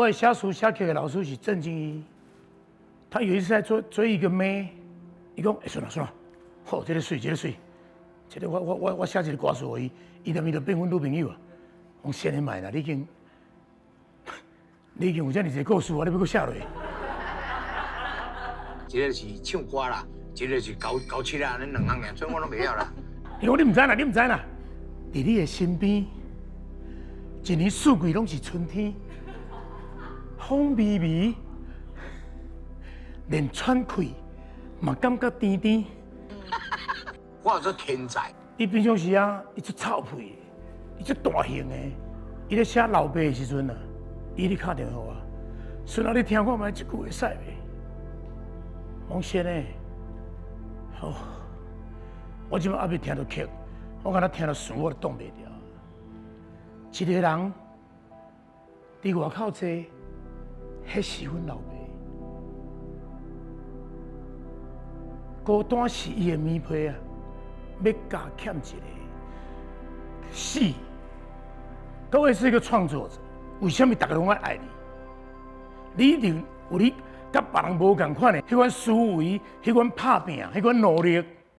我的寫詞寫曲的老師是鄭敬一，他有一次在追追一個妹，伊講：欸，算啦算啦，好，這个媠，這个媠，這个我寫一个歌詞予伊，伊踮伊就變阮女朋友啊。我講先莫啦，你已經有遮爾濟故事啊，你欲閣寫落？一个是唱歌啦，一个是搞搞七啦，恁兩項爾，所以我攏袂曉啦。伊講你毋知啦，你毋知啦，佇你的身邊，一年四季攏是春天，風微微，連喘氣嘛感覺甜甜。我做天才。伊平常時啊，伊足臭屁，伊足大型的。伊咧寫老爸的時陣啊，伊咧敲電話予我，孫啊，你聽看覓這句會使袂？講先呢，好，我這擺猶未聽著曲，我敢若聽著詞，我就擋袂牢。一個人佇外口坐，彼是阮老爸。孤單是伊的棉被啊，欲加添一个死。各位是一個創作者，為啥物逐个攏愛愛你？你一定有你佮別人無仝款的彼款思維、彼款拍拚、彼款努力。